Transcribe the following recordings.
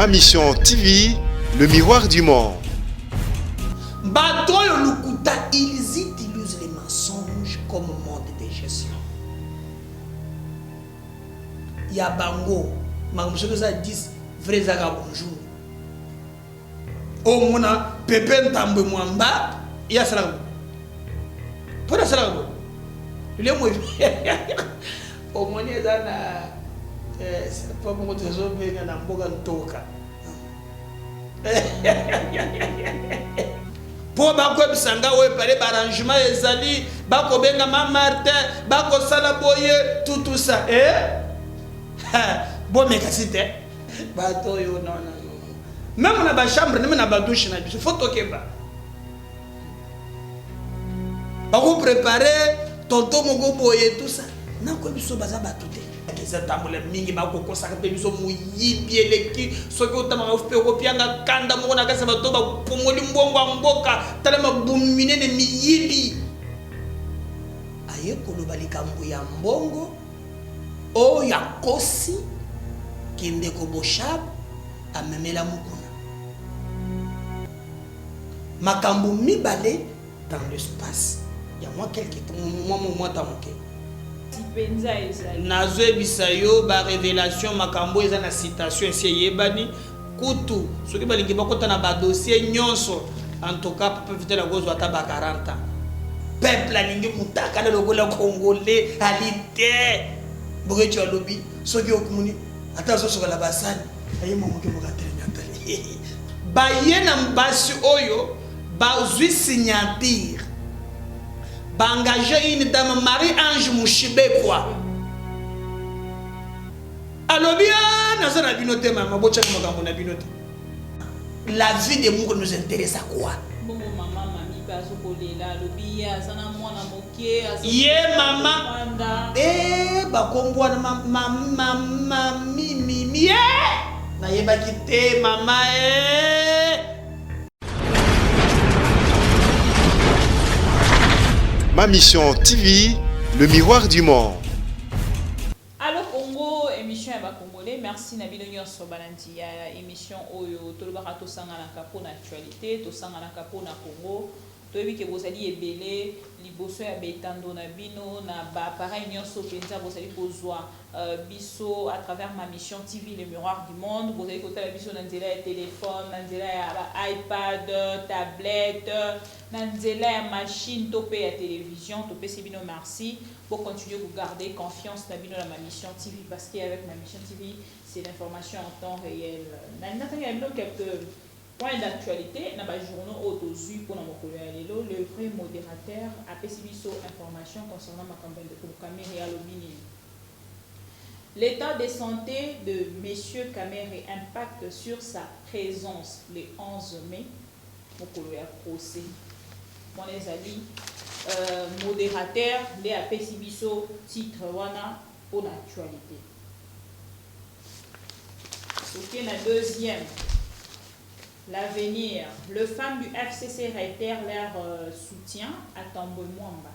Ma Mission TV, le miroir du monde. Bato oyo lokuta, ils utilisent les mensonges comme mode de gestion ya bango. Makambo soki eza 10 vrai, ezaka bonjour. Omona pepe Ntambwe Mwamba, ye asalaka boye, mpona asalaka boye lemo. Omoni eza na po moko tozobenga na mboka ntoka mpo bakoyebisa nga oyo pale baarrangement ezali, bakobenga ma Martin, bakosala boye tutusa eh? Bomeka si te. Bato oyo, non, non, même na bachambre, même na badouche na biso, faut tokeba. Bakoprépare tonto moko boye, tout ça. Nakoyebi biso baza bato te, eza tambola mingi, bakokosaka mpe biso. Moyibi eleki. Soki otamaka mpe okopianga kanda moko na kati ya bato bapongoli mbongo ya mboka. Tala mabumu minene, miyibi. Aye koloba likambo ya mbongo oyo akosi kendeko Boshab amemela Mukuna. Makambo mibale dans l'espace ya mwa quelque mwa mwa ta moke. Mpenza ezali. Nazoyebisa yo barévélation, makambo eza na citation esi eyebani. Kutu soki balingi bakota na badossier nyonso, en tout cas papa Vital akozwa ata ba 40 ans. Peuple alingi mutakala lokola Congolais ali te. Bokeco alobi soki okumuni ata azosokola basani, aye mwa moke moko atelemi, atali baye na basi oyo bazwi signature, baengage une dame, Marie Ange Mushibekwa. Alobi: "Ah, naza na bino te mama, botyaka makambo na bino te. La vie de Moko nous intéresse à quoi?" Bongo mama mami mpe azokolela, alobi ye aza na mwana moke. Ye mama e bakombo wana mamimi ye nayebaki te mama e. Ma Mission TV, le miroir du monde. Allo Congo, émission ya bacongolais. Merci na bino nyonso balandi ya émission oyo. Tolobaka, tosanganaka mpona actualité, tosanganaka mpona Congo. Toyebi ke bozali ebele liboso ya betando na bino na baappareil nyonso mpenza bozali kozwa biso à travers Ma Mission TV, le miroir du monde. Bozali kotala biso na nzela ya telefone, na nzela ya ba iPad, tablette, na nzela ya machine to mpe ya télévision. Topesi bino merci. Bocontinue kogarder confiance na bino na Ma Mission TV, parce que avec Ma Mission TV, c'est l'information en temps réel. Nalingi na bino quelques points d'actualité na bajournaux oyo tozwi mpona mokolo ya lelo. Le vrai modérateur apesi biso information concernant makambo ya ndeko Kamerhe. Alobi nini? L'état de santé de monsieur Kamerhe impacte sur sa présence le 11 mai, mokolo ya procès. Wana ezali modérateur nde apesi biso titre wana mpona actualité. Toke na deuxième, L'Avenir. Les femmes du FCC réitèrent leur soutien à Tambwe Mwamba.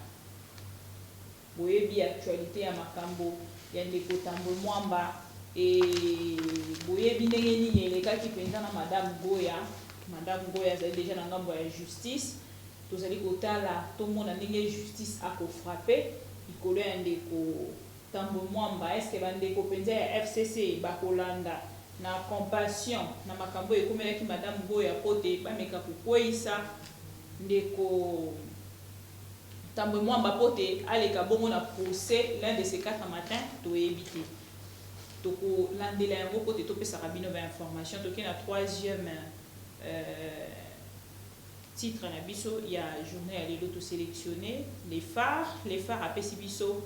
Boyebi actualité ya makambo ya ndeko Tambwe Mwamba e boyebi ndenge nini elekaki mpenza na madame Goya. Madame Goya azali déjà na ngambo ya justice. Tozali kotala, tomona ndenge justice akofrappe likolo ya ndeko Tambwe Mwamba. Est-ce bandeko mpenza ya FCC bakolanda na compassion na makambo oyo ekomelaki madame Goya po te bameka kokweyisa ndeko Tambwe Mwamba po te aleka bongo na procès l'un de ces quatre matin? Toyebi te, tokolandela yango po te topesaka bino bainformation. Toke na troisième titre na biso ya journée ya lelo. Tosélectionne Les Phares. Les Phares apesi biso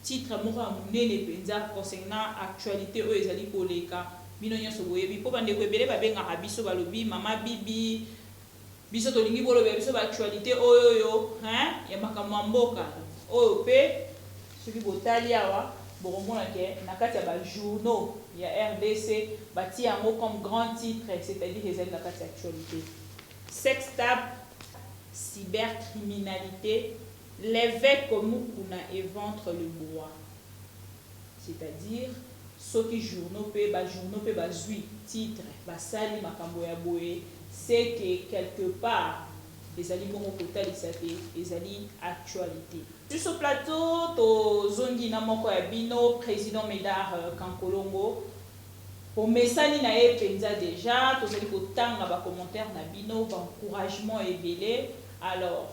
titre moko ya monene mpenza concernant actualité oyo ezali koleka. Bino nyonso boyebi mpo bandeko ebele babengaka biso, balobi: "Mama Bibi, biso tolingi bolobela biso baactualité oyo oyo ya makambo ya mboka oyo." Mpe soki botali awa, bokomona ke na kati ya bajournaux ya RDC batia yango comme grand titre, c'est-à-dire ezali na kati ya actualité: "Sextape, cybercriminalité, l'évêque Mukuna éventre le bois", c'est-à-dire Soki journaux mpe bajournaux mpe bazwi titre, basali makambo ya boye, c'est que quelque part ezali bongo kotalisa te ezali actualité. Sur ce plateau, tozongi na moko ya bino, président Médard Kankolongo. Omesani na ye mpenza. Déjà tozali kotanga bacommentaire na bino, baencouragement ebele. Alors,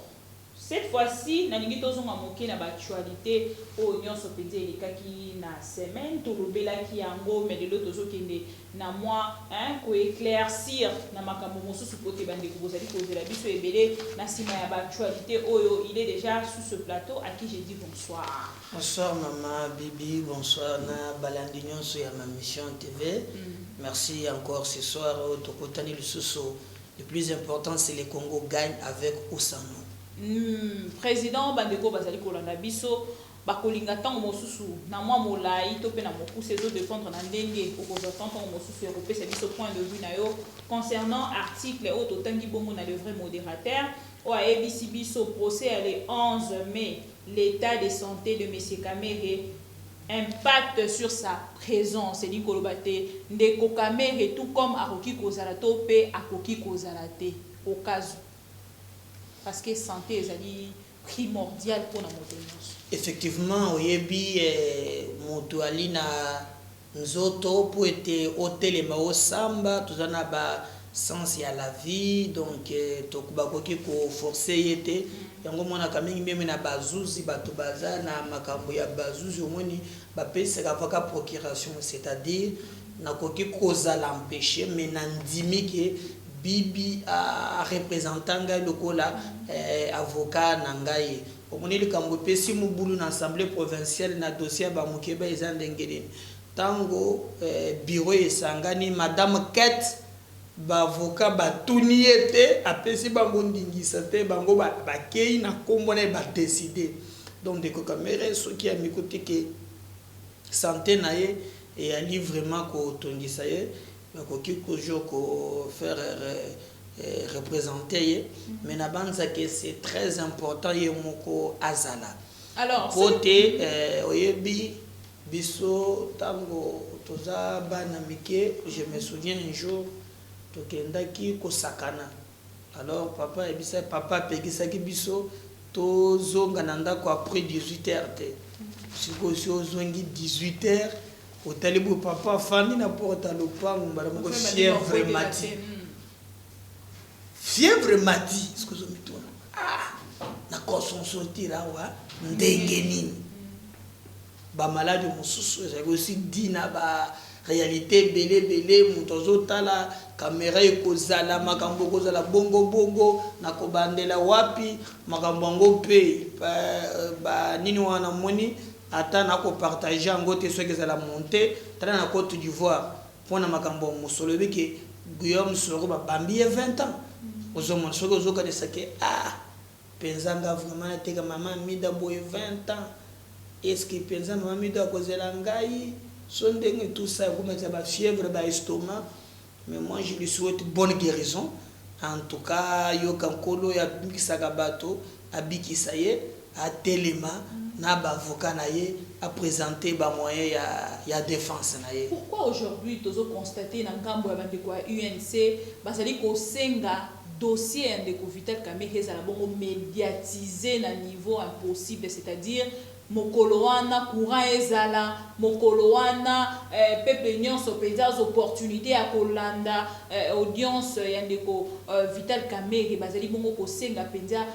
cette fois-ci, nalingi tozonga moke na baactualité oyo nyonso mpenza elekaki na semaine. Tolobelaki yango, mais lelo tozokende na mwa koéclaircir na makambo mosusu, po te bandeko bozali kozela biso ebele na nsima ya baactualité oyo. Il est déjà sous ce plateau, à qui j'ai dit bonsoir. Bonsoir Mama Bibi, bonsoir na balandi nyonso ya Ma Mission TV. Merci encore ce soir tokutani lisusu. Le plus important, c'est le Congo gagne avec ou sans nous. Président, bandeko bazali kolanda biso, bakolinga ntango mosusu na mwa molai to mpe na mokuse, ezodépendre na ndenge okozwa temps ntango mosusu ya kopesa biso point de vue na yo concernant article oyo totangi bongo na Le Vrai Modérateur, oyo ayebisi biso procès ya le 11 mai, l'état de santé de M. Kamerhe impact sur sa présence. Elingi koloba te ndeko Kamerhe, tout comme akoki kozala to mpe akoki kozala te, au cas où, parce que santé ezali primordial mpona moto nyonso. Effectivement, oyebi moto ali na nzoto mpo ete otelema, osamba, toza na ba sens ya la vie. Donc bakoki koforcer ye te. Yango omonaka mingi même na bazuzi, bato baza na makambo ya bazuzi, omoni bapesaka kaka procuration, c'est-à-dire nakoki kozala empêché, mais nandimi ke Bibi areprésenter ngai lokola avocat na ngai. Omoni likambo epesi mobulu na assemblée provinciale na dossier ya bamokeba eza ndenge nini? Ntango bureau esangani, madame Kate, baavocat batuni ye te, apesi bango ndingisa te, bango bakei na nkombo na ye, badécider. Donc ndeko Kamerhe, soki amiko te ke santé na ye eyali vraiment kotongisa ye, bakoki toujours kofaire représenter ye, mais nabanzaki c'est très important ye moko azala. Alors, po te oyebi biso ntango toza bana mike, je me souviens, un jour tokendaki kosakana. Alors papa ayebisa, papa apekisaki biso tozonga na ndako après 18 heures te. Sikoyo si ozongi 18 heures, otali boye, papa afandi na porte ya lopango, mbala moko fièvre mati, fièvre mati. Sikoyo ozomituna: ah, nakoson sortir awa ndenge nini? Bamaladi mosusu ezalaki aussi di na baréalité ebele ebele. Moto azotala kamera, ekozala makambo, ekozala bongo bongo, na kobandela wapi makambo yango mpe banini wana. Moni ata nakopartager yango te soki ezala monte. Tala na Côte d'Ivoire, mpona makambo ya mosolo, oyebi ke Guillaume Soro babambi ye 20 ans. Ozomona soki ozokanisa ke ah, mpenza nga vraiment nateka mama Mida boye 20 ans, est-ce mpenza mama Mida akozela ngai so ndenge? Tout ça ekomekisa bafièvre, baestomac. Mais moi, je lui souhaite bonne guérison en tout cas. Yoka, Nkolo oyo abikisaka bato abikisa ye, atelema na baavocat na ye, aprésenter bamoyen ya défense na ye. Pourquoi aujourd'hui tozoconstater na ngambo ya bandeko ya UNC bazali kosenga dossier ya ndeko Vital Kamerhe ezala bongo médiatisé na niveau impossible, c'est-à-dire mokolo wana courant ezala, mokolo wana peuple nyonso mpenza aza opportunité ya kolanda audience ya ndeko Vital Kamerhe? Bazali bongo kosenga mpenza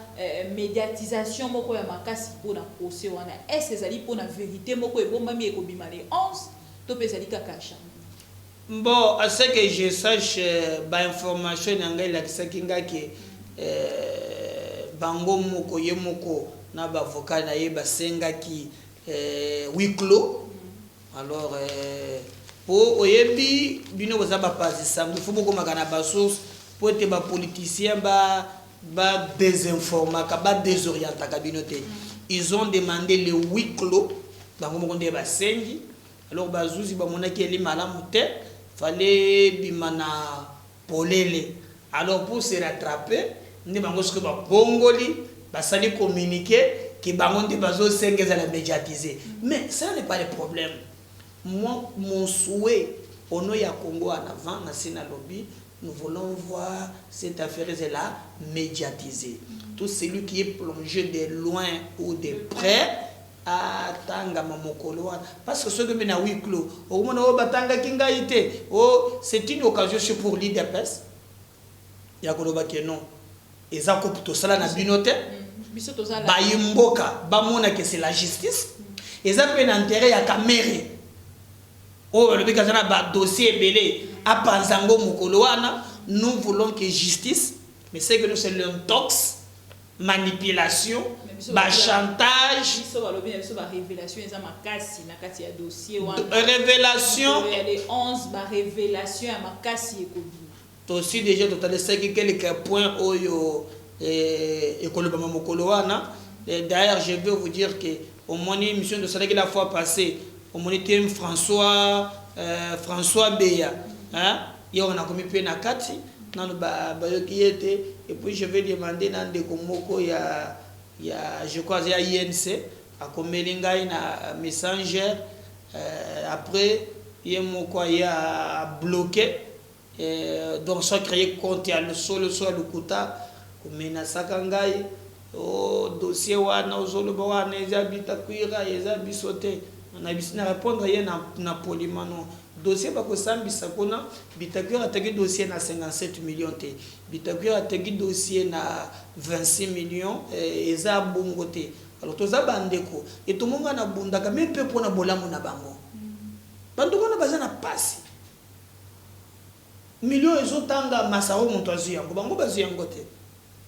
médiatisation moko ya makasi mpona procès wana. Est ezali mpona vérité moko ebombami ekobima le 11, to mpe ezali kaka acharnement? Bon, à ce que je sache, bainformation na ngai elakisaki nga ke bango moko, ye moko na baavocat na ye, basengaki huis clos. Alors po oyebi bino boza bapanzi sango, il faut bokomaka na basource, po ete bapoliticien badésinformaka, badésorientaka bino te. Ils ont demandé le huis clos, bango moko nde basengi. Alors bazuzi bamonaki eli malamu te, fallait bima na polele. Alors pour se rattraper nde bango soki babongoli, basali communiqué ke bango nde bazosenga ezala médiatisé. Mais ça n'est pas le problème. Moi, mon souhait, au nom ya Congo en avant, na se nalobi, nous voulons voir cette affaire là médiatisée. Tout celui qui est plongé de loin ou de près, atangama mokolo wana, parce que soki mpe na huis clos, okomona oyo batangaki ngai te. O c'est une occasion aussi pour l'UDPS ya koloba ke non, eza kope tosala na bino te. Biso tozala. Bayi mboka bamona ke c'est la justice. Eza mpe na intérêt ya Kamerhe oyo balobiki aza na badossier ebele, apanza yango mokolo wana. Nous voulons que justice, mais c'est que nous, c'est l'intox, manipulation, bachantage. Biso balobi na biso, barévélation eza makasi na kati ya dossier wana. Révélation. Ya le 11, barévélation ya makasi ekobima. Tosi déjà totalisaki quelques points oyo ekolobama mokolo wana. D'ailleurs, je veux vous dire que omoni émission tosalaki la fois passée, omoni te François Beya, hein? Ye wana akomi mpe na kati, nano bayoki ye te. Et puis je vais demander na ndeko moko ya, je crois, ya INC, akomeli ngai na Messenger. Après ye moko aye abloqué. Donc so créer compte ya solo so ya lokuta, komenasaka ngai o dossier wana ozoloba wana eza Bitakwira, eza biso te. Na biso na répondre ye na poliment: non, dossier bakosambisa kuna, Bitakwira ateki dossier na 57 millions te, Bitakwira ateki dossier na 26 millions. Eza bongo te. Alors toza bandeko, etomonga na bundaka me mpe mpona bolamu na bango. Bandeko wana baza na pasi, million ezotanga masaro, moto azwi yango, bango bazwi yango te.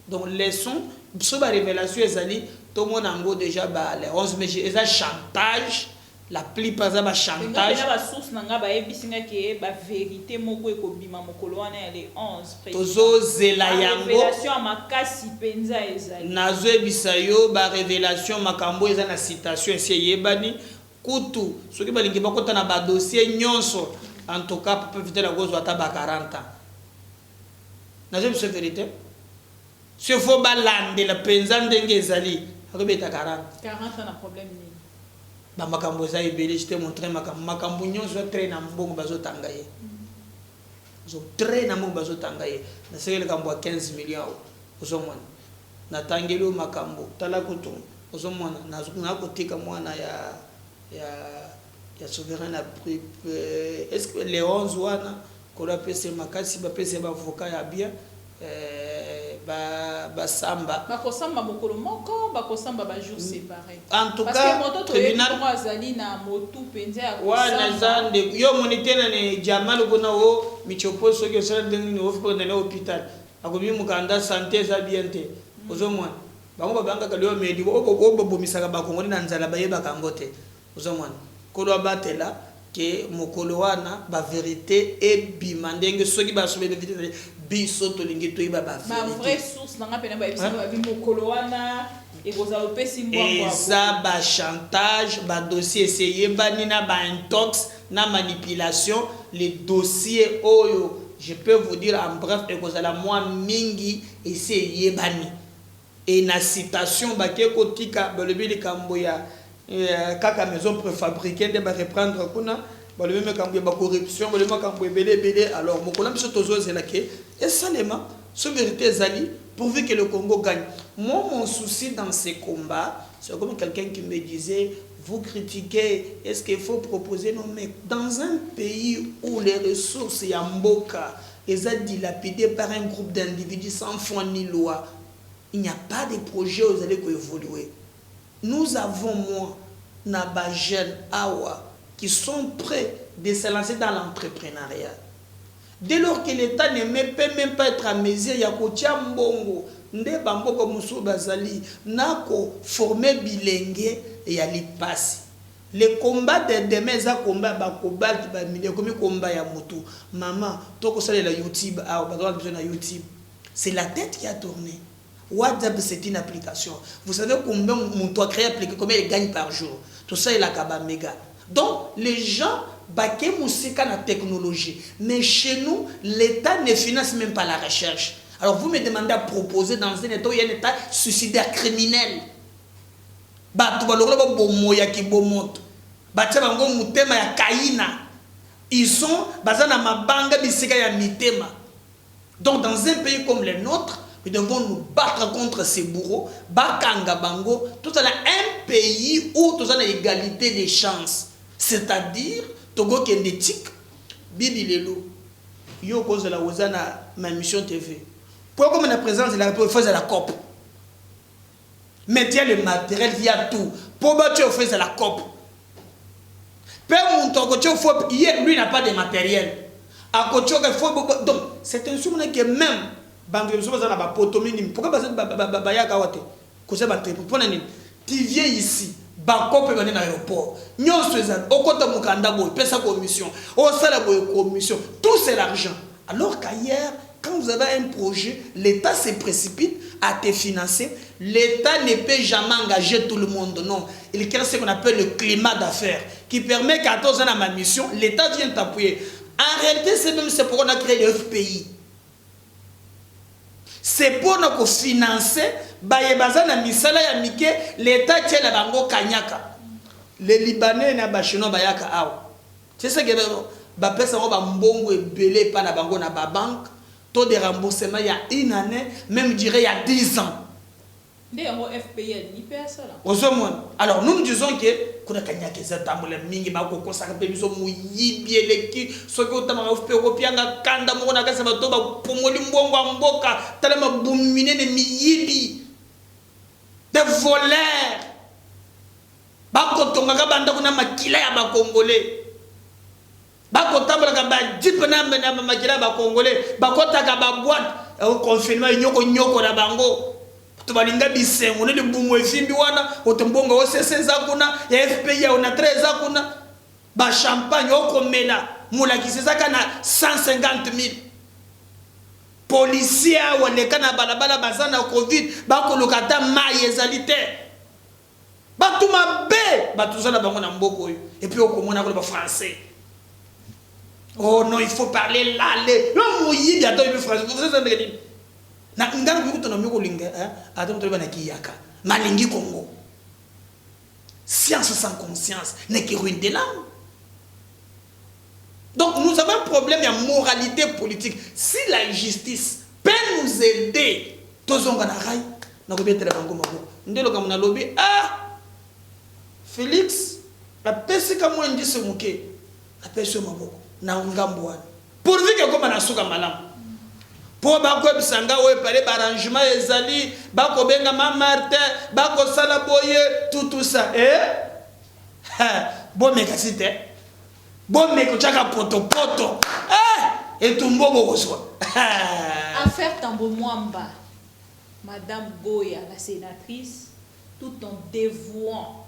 Donc leçon so barévélation ezali, tomona yango déjà ba le 11 mai. Eza chantage, la plupart eza bachantage. Na basource na nga bayebisi nga ke bavérité moko ekobima mokolo wana ya le 11. Tozozela yango. Révélation ya makasi mpenza ezali. Nazoyebisa yo, barévélation, makambo eza na citation esi eyebani. Kutu soki balingi bakota na badossier nyonso, en tout cas papa Vital akozwa ata ba 40 ans. Nazoyebisa vérité, so fo balandela mpenza ndenge ezali, akobeta 40. 40 ans na problème nini? Bamakambo eza ebele. Je te montre makambo, makambo nyonso tre na mbongo bazotanga ye, tre na mbongo bazotanga ye. Naseki likambo ya 15 million awa, ozomona natangeli oyo makambo. Tala kutu, ozomona nakotika mwana ya souverain na prix. Est ce que le 11 wana kolo apesi makasi, bapesi baavocat ya bien, basamba? Bakosamba mokolo moko, bakosamba bajour séparé. En tout cas, tribunal azali na motu mpenza ya wana eza ndeko yo omoni te nani Jamal kuna o michopo. Soki osala ndenge nini, ofi na hôpital, akomi mokanda santé eza bien te. Ozomona bango babangaka leo medi oyo babomisaka bakongoli na nzala, bayebaka yango te. Ozomona kolo abatela ke mokolo wana bavérité ebima ndenge soki basobe vérité, biso tolingi toyeba. Bavérité source nanga mpena bayebisi babi mokolo wana ekozala opesi mbwango. Eza bachantage, badossier esi eyebani na baintox na manipulation. Les dossiers oyo, je peux vous dire en bref, ekozala mwa mingi, esi eyebani. E na citation bake kotika, balobi likambo ya kaka maison préfabriqué nde bareprendre kuna, balobi makambo ya bacorruption, balobi makambo ebele ebele. Alors mokolo biso tozozela ke esalema so vérité ezali, pourvu que le Congo gagne. Moi, mon souci dans ces combats, c'est comme quelqu'un qui me disait: vous critiquez, est-ce qu'il faut proposer? Non, mais dans un pays où les ressources ya mboka eza dilapidé par un groupe d'individus sans foi ni loi, il n'y a pas de projet aux allez évoluer. Nous avons, moi, na ba jeunes awa qui sont prêts de se lancer dans l'entrepreneuriat. Dès lors que l'État ne peut même pas être à mesure ya kotia mbongo nde bamboka mosusu bazali na koforme bilenge ya lipasi. Le combat de demain eza combat ya bakobalti bamili, ekomi combat ya motu mama. Tokosalela YouTube awa, bato biso na YouTube, c'est la tête qui a tourné. WhatsApp, c'est une application. Vous savez combien moto a créé application, combien il gagne par jour? Tout ça, il a méga. Donc les gens bake mosika na technologie, mais chez nous, l'État ne finance même pas la recherche. Alors vous me demandez à proposer dans un état où il y a un état suicidaire, criminel, bato balongola babomoyaki bomoto. Batia bango mutema ya kayina. Ils sont baza na mabanga bisika ya mitema. Donc dans un pays comme le nôtre, nous devons nous battre contre ces bourreaux, bakanga bango, tozala un pays où toza na égalité des chances. C'est-à-dire tokokende tik bibi lelo yo okozala oza na ma mission TV. Po okoma na présidence de la République, faut ezala cop. Mais il y a le matériel, il y a tout. Po batia faut ezala cop. Pe muntu akotia faut ye lui n'a pas de matériel. Akotioka faut donc c'est un souvenir que même bantu biso baza na ba poto mingi pourquoi baza bayaka awa te kosa ba entreprise pona nini tu viens ici bakope bande na aéroport nyonso ezali okota mokanda boye pesa commission osala boye commission tout c'est l'argent alors qu'ailleurs quand vous avez un projet l'État se précipite à te financer. L'État ne peut jamais engager tout le monde, non. Il crée ce qu'on appelle le climat d'affaires, qui permet qu'à toi, dans ma mission, l'État vient t'appuyer. En réalité, c'est même c'est pourquoi on a créé le FPI. C'est pour nous financer, baye baza na misala ya mike, l'État tient la bango kanyaka. Les Libanais na ba Chinois bayaka awa. C'est ça que bapesa bango ba mbongo ebele pa na bango na ba banque, taux de remboursement il y a une année, même dirait il y a 10 ans. Nde yango FPI alingi mpe asala. Ozomona. Alors nous nous disons que kuna kanyaka eza tambola mingi bakokosaka mpe biso moyibi eleki soki otamaka mpe okopianga kanda moko na kasi ya bato bapongoli mbongo ya mboka tala mabumu minene miyibi des voleurs bakotongaka bandako na makila ya bakongole bakotambolaka bajipe na makila ya bakongole bakotaka baboite confinement enyoko nyoko na bango bato balinga bisengo nde libumu efimbi wana oto mbongo osese eza kuna ya FPI ya Onatra eza kuna bachampagne okomela molakisi ezaka na 150 000 policier awa leka na balabala baza na covid bakoluka ata mai ezali te bato mabe bato oza na bango na mboka oyo et puis okomona koloba français. Oh non, il faut parler là le yo moyibi ata oyebi français français eza ndenge nini na ngai nakoki kutana mi kolinga ata moto oyeba na kiyaka nalingi Congo. Science sans conscience n'est que ruine de l'âme. Donc nous avons un problème de moralité politique. Si la justice peut nous aider, tozonga na rail, nakobetela bango maboko. Nde lokambo nalobi ah Félix apesi ka mwa ndisi moke apesi yo maboko na ngambo wana pourvu ke ekóma na suka malamu mpo bakoyebisa nga oyo epale baarrangement ezali bakobenga ma Martin bakosala boye tout ça eh? Bomeka si te bomeka otyaka potopoto eh! Etumbo bokozwa. Affaire Tambo Mwamba, Madame Goya, la sénatrice, tout en dévouant,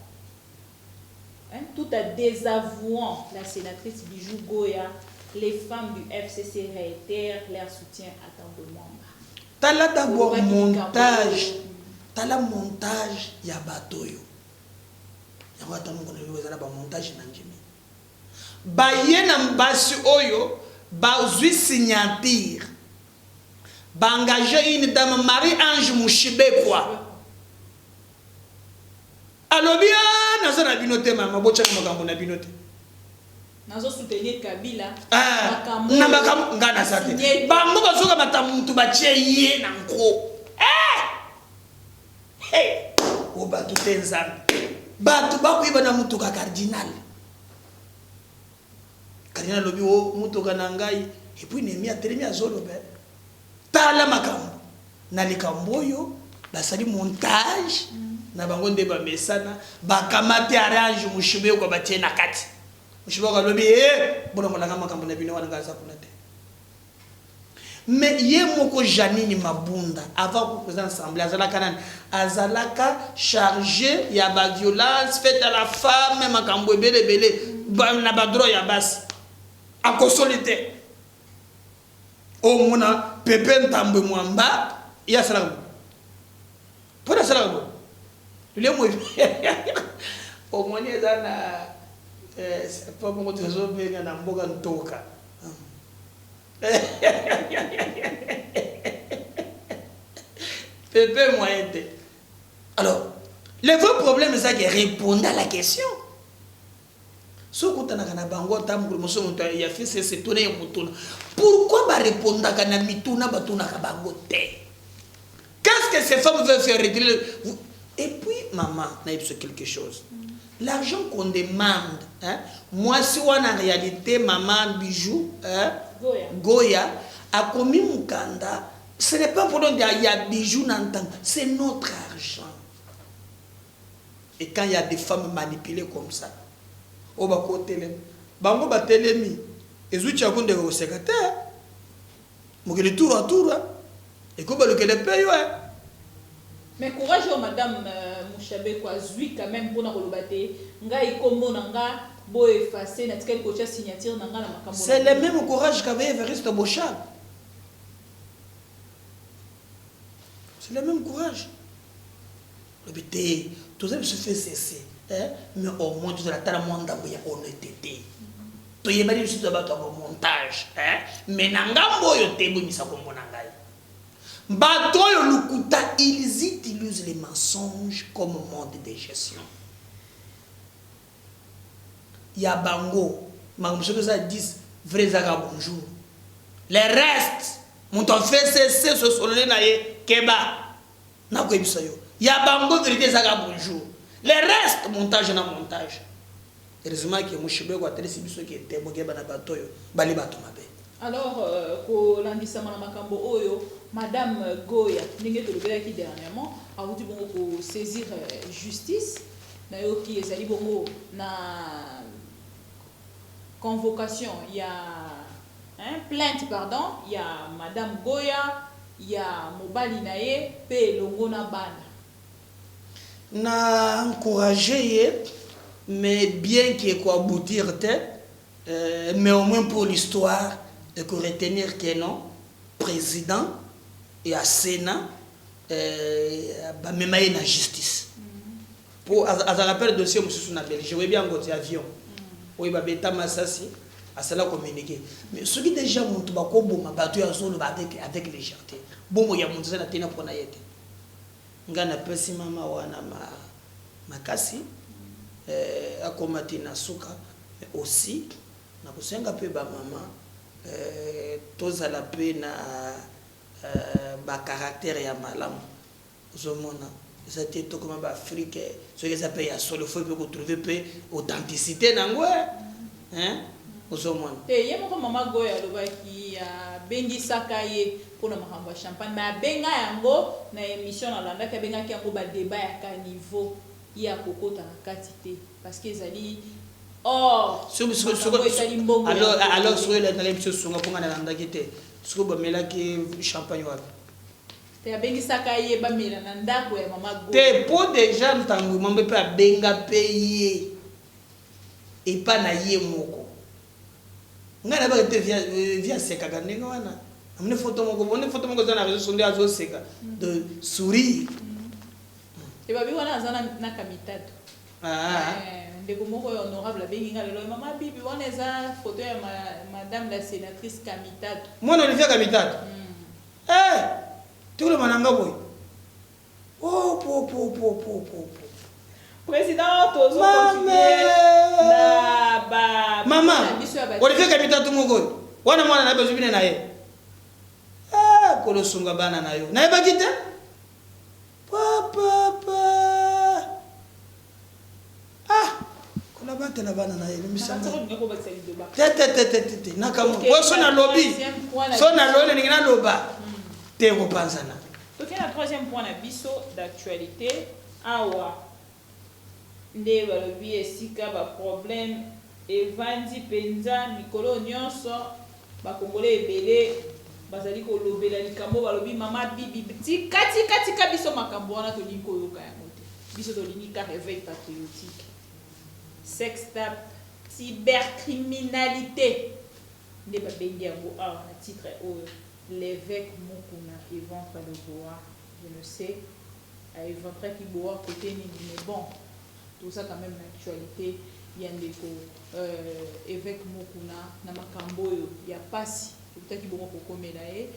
hein, tout en désavouant la sénatrice Bijou Goya, les femmes du FCC réitèrent leur soutien à Tambo Mwamba. Tala d'abord montage, tala montage ya bato oyo yango ata moko na yo eza na bamontage na ndimi baye na basi oyo bazwi signature baengage une dame Marie Ange Mushibekwa alobi a naza na bino te mama botyaka makambo na bino te. Nazosoutenir Kabila. Ah, na makambo nga naza te bango bazokamata mutu batie ye na nko eh! O bato te nzambe bato bakoyeba na mutuka cardinal cardinal alobi o mutuka na ngai et puis nemi atelemi azoloba tala makambo na likambo oyo basali montage na bango nde bamesana bakamati arrange Mushibekwa batie na kati. Mushibekwa alobi e bolongolanga makambo na bino wana ngai aza kuna te. Mais ye moko Janine Mabunda avant ko président assemblée azalaka nani azalaka chargé ya baviolence faite à la femme makambo ebele ebele na badroit ya basi akosoli te omona Pepe Ntambwe Mwamba ye asalaka bo mpona asalaka bo lemo omoni eza na po bongo tozobenga na mboka ntoka Pepe moyen te. Alors le vrai problème eza ke répondre à la question. Soki okutanaka na bango ata mokolo mosusu, moto ya FCC tuna ye motuna: pourquoi barépondaka na mituna batunaka bango te? Qu'est-ce que ces femmes veulent faire retirer? Et puis maman, nayebi biso quelque chose, l'argent qu'on demande, hein? Mwasi wana, en réalité maman Bijou, hein? Goya. Goya akomi mokanda. Ce n'est pas un problème ya Bijou na ntango, c'est notre argent. Et quand il y a des femmes manipulées comme ça, oyo bakotelema, bango batelemi, ezwi tiako ndeko koseka te. Mokili tour à tour ekobalukele mpe yo. Mais courage oyo madame Mushabeko azwi quand même mpona koloba te: ngai kombo na nga boeffacer, natikali kotia signature na nga na makambo. C'est le même courage qu'avait Evariste Boshab, c'est le même courage. Lobi te, toza biso FCC, mais au moins tozala tala mwa ndambo ya honnêteté. Toyebani biso toza bato ya bamontage, mais na ngambo oyo te, bomisa kombo na ngai. Bato oyo lukuta, ils utilisent les mensonges comme mode de gestion ya bango. Makambo soki eza 10 vrai, ezaka bonjour, le reste moto aFCC sosolole na ye. Keba, nakoyebisa yo, ya bango vérité ezaka bonjour, le reste montage na montage. Heureusement ke Moshibeko atelisi biso ke te, bokeba na bato oyo bali bato mabe. Alors kolandisama na makambo oyo, madame Goya, ndenge tolobelaki dernièrement, awuti bongo kosaisir justice. Nayoki ezali bongo na convocation ya, hein, plainte, pardon, ya madame Goya, ya mobali na ye mpe elongo na bana. Na encouragé ye, mais bien que ekoaboutir te, mais au moins pour l'histoire ekoretenir que non, président ya Sénat bamema ye na justice po azalaka mpe dossier mosusu na Belgique. Oyebi yango ti avion oyo babeta masasi, asala communiqué. Mais soki déjà moto bakoboma bato oyo azoloba avec légèreté, bomoi ya moto eza na tena mpona ye te. Ngai napesi mama wana makasi akóma te na suka. Mais aussi nakosenga mpe bamama tozala mpe na bacaractère ya malamu. Ozomona eza te tokoma baAfrike, soki eza mpe ya solo, faut mpe kotrouver mpe authenticité nango, hein? Ozomona. Te, ye moko mama Goya alobaki abengisaka ye mpona makambo ya champagne, mais abenga yango na émission nalandaki, abengaki yango badébat ya caniveau, ye akokota na kati te parce que ezali or makambo etali mbongo. Alors soki elandaki biso sunga mpo nga nalandaki te, soki bamelaki champagne wapi? Te, abengisaka ye bamela na ndako ya mama Goya. Te, mpo déjà ntango mambe mpe abenga mpe ye epa na ye moko, ngai nayebaka te vi asekaka ndenge wana. Amoni foto moko, boni foto moko eza na réseau nde azoseka de sourire. Ebabi wana aza na Kamitatu. Ah. Ndeko moko oyo honorable abengi nga lelo: mama Bibi, wana eza foto ya madame la sénatrice Kamitatu. Mwana Olivier Kamitatu. Eh, tikoloba na nga boye, oh, po po po po po po. Président, tozocontinue na ba mama na biso ya Olivier Kamitatu moko oyo wana, mwana na ye bazwi bine na ye. Ah, kolosunga bana na yo, nayebaki te papa. Ah, kolabatela bana na ye limbisanga. Te te te te te te, nakamwa po so nalobi, so nalobi, nalingi naloba te, kopanzana. Toke na troisième point na biso d'actualité. Awa nde balobi esika baproblème evandi mpenza mikolo nyonso, bakongole ebele bazali kolobela likambo. Balobi: mama Bibi, tika tika tika biso makambo wana, tolingi koyoka yango te. Biso tolingi ka réveil patriotique. Sextape, cybercriminalité nde babengi yango awa na titre oyo. L'évêque Mukuna éventre le boa. Je ne sais aéventraki boa côté nini, mais bon, toza quand même na actualité ya ndeko évêque Mukuna na makambo oyo ya pasi tokutaki bongo kokomela ye.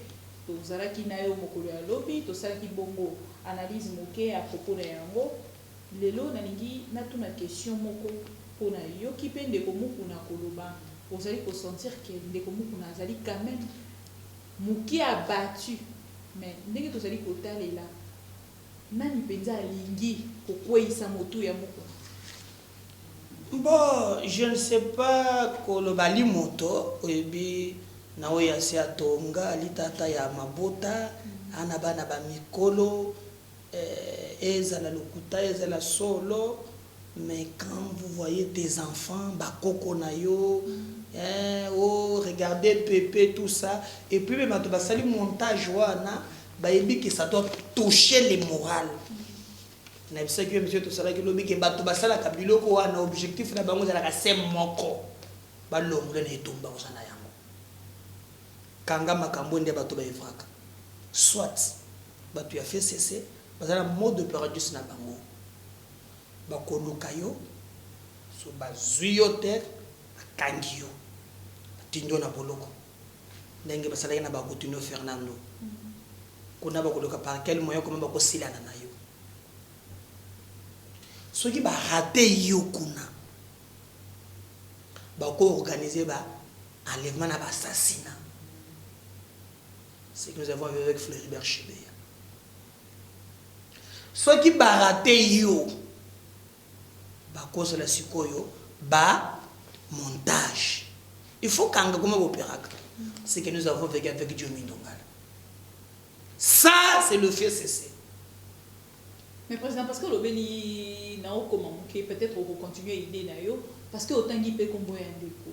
Tozalaki na yo mokolo ya lobi, tosalaki bongo analyse moke à propos na yango. Lelo nalingi natuna question moko. Mpo nayoki mpe ndeko Mukuna koloba, ozali ko sentir que ndeko Mukuna azali quand meme muke abattu. Mais ndenge tozali kotalela, nani mpenza alingi kokweyisa motu ya Mukuna? Bon, je ne sais pas koloba ali moto oyebi na oyo asi atonga ali tata ya mabota ana bana ba mikolo eh, ezala lokuta ezala solo. Mais quand vous voyez tes enfants, bakoko na yo, hein, oh, regardez Pépé, tout ça, et puis même bato basali montage wana, bayebi que ça doit toucher le moral. Nayebisaki yo, monsieur, tosalaki lobi ke bato basalaka biloko wana, objectif na bango ezalaka se moko: balongola na etumba koza na yango. Kanga makambo nde bato baevraka, soit bato ya FCC baza na mode opératoire na bango, bakoluka yo, so bazwi yo te, bakangi yo, batindi yo na boloko, ndenge basalaki na Bakutino Fernando kuna. Bakoluka par quel moyen, koma bakosilana na yo. Soki barater yo kuna, bakoorganiser ba enlèvement na baassassinat, ce que nous avons vu avec Floribert Chebeya. Soki barater yo, bakozala sikoyo ba montage. Il faut kanga koma boperaka, ce que nous avons vécu avec Diomi Ndongala, ça c'est le FCC. Mais président, parce que olobeli na okoma moke, peut-être okocontinue idée na yo, parce que otangi mpe nkombo ya ndeko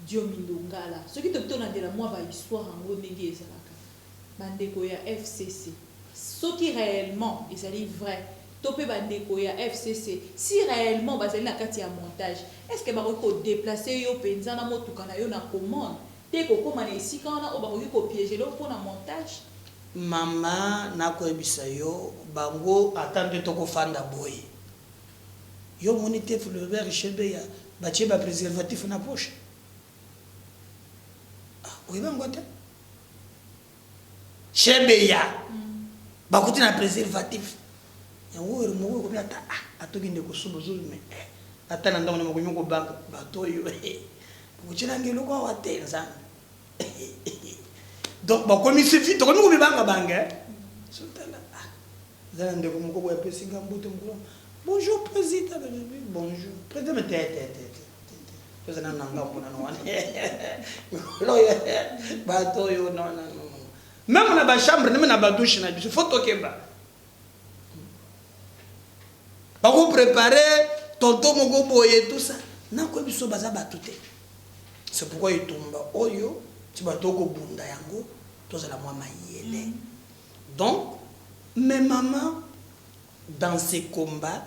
Diomi Ndongala. Soki toki tolandela mwa bahistoire yango ndenge ezalaka, bandeko ya FCC, soki réellement ezali vrai, to mpe bandeko ya FCC, si réellement bazali na kati ya montage, est ce que bakoki kodéplacer yo mpenza na motuka na yo na commande te, kokóma na esika wana oyo bakoki kopiéger yo mpona montage? Mama, nakoyebisa yo, bango ata nde tokofanda boye, yo omoni te Floribert Chebeya batie bapréservatif na poche? Ah, oyeba yango te? Chebeya bakuti na préservatif yango oyo moko ekomi ata, ah, atokende kosuba ozuzu, mais eh, ata na ndako na makomi kobanga bato oyo bakotielanga eloko awa te. Nzambe, donc bakomisi vi tokomi komibanga banga. Sotala, ah, eza na ndeko moko boye apesinga mbote mokolo: "Bonjour président." "Bonjour président." Me te te te te, toza na ngambo nano wana, bato oyo, non non non, même na bachambre, même na badouche na biso, faut tokeba. Bakoprépare tonton moko boye, tout ça. Nakoyebi biso baza bato te. C'est pourquoi etumba oyo ti bato okobunda yango, tozala mwa mayele. Donc, mais maman, dans ces combats,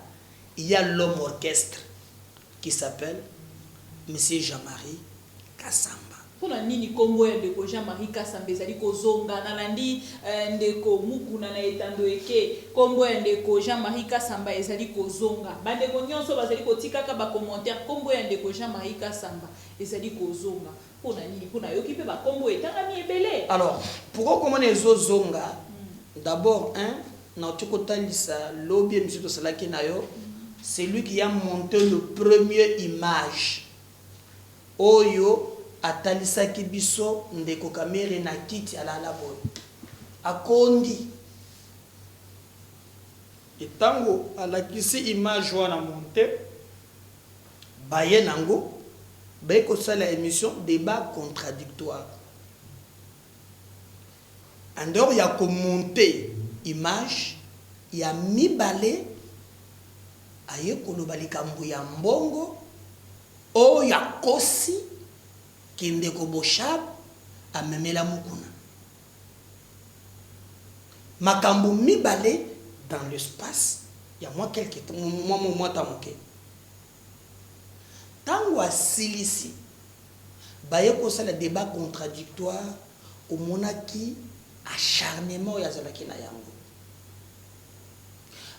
il y a l'homme orchestre qui s'appelle monsieur Jean-Marie Kassamba. Mpona nini nkombo ya ndeko Jean-Marie Kasamba ezali kozonga? Nalandi ndeko Mukuna na etando eke, nkombo ya ndeko Jean-Marie Kasamba ezali kozonga. Bandeko nyonso bazali kotikaka bacommentaire, nkombo ya ndeko Jean-Marie Kasamba ezali kozonga mpona nini? Mpona yoki mpe bakombo etangami ebele. Alors, pourquoi komona ezozonga? D'abord, un, nauti kotalisa lobi émission tosalaki na yo, c'est lui qui a monté le premier image oyo atalisaki biso ndeko Kamerhe na kiti alala boye, akondi. Ntango alakisi image wana monte, baye nango, baye kosala émission débat contradictoire. En dehors ya komonter image ya mibale, aye koloba likambo ya mbongo oyo akosi kende koboshab amemela Mukuna. Makambo mibale dans l'espace ya mwa quelque mwa mwa ta moke. Ntango asilisi, baye kosala débat contradictoire. Omonaki acharnement oyo azalaki na yango.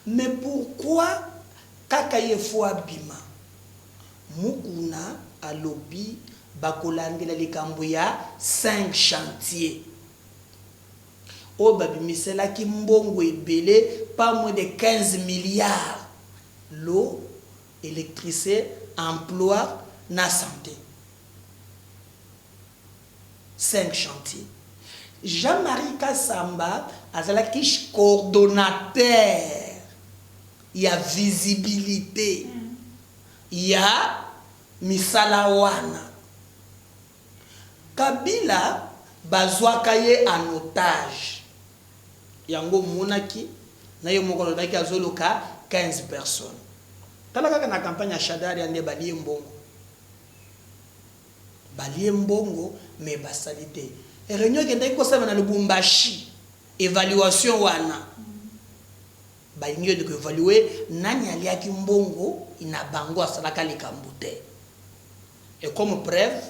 Mais pourquoi kaka ye fo abima? Mukuna alobi bakolandela likambo ya 5 chantier oyo babimiselaki mbongo ebele, pas moins de 15 milliards, l'eau, électricité. emploi na santé. 5 chantiers. Jean-Marie Kassamba azalaki coordonnateur ya visibilité ya misala wana. Kabila bazwaka ye en otage. Yango omonaki na ye moko alobaki azoluka 15 personnes. Tala kaka na campagne ya Shadary nde balie mbongo. Balie mbongo mais basali te. Reunion ekendaki kosalema na Lubumbashi, evaluation wana balingi kende ko evaluer nani aliaki mbongo na bango asalaka likambo te. Et comme preuve,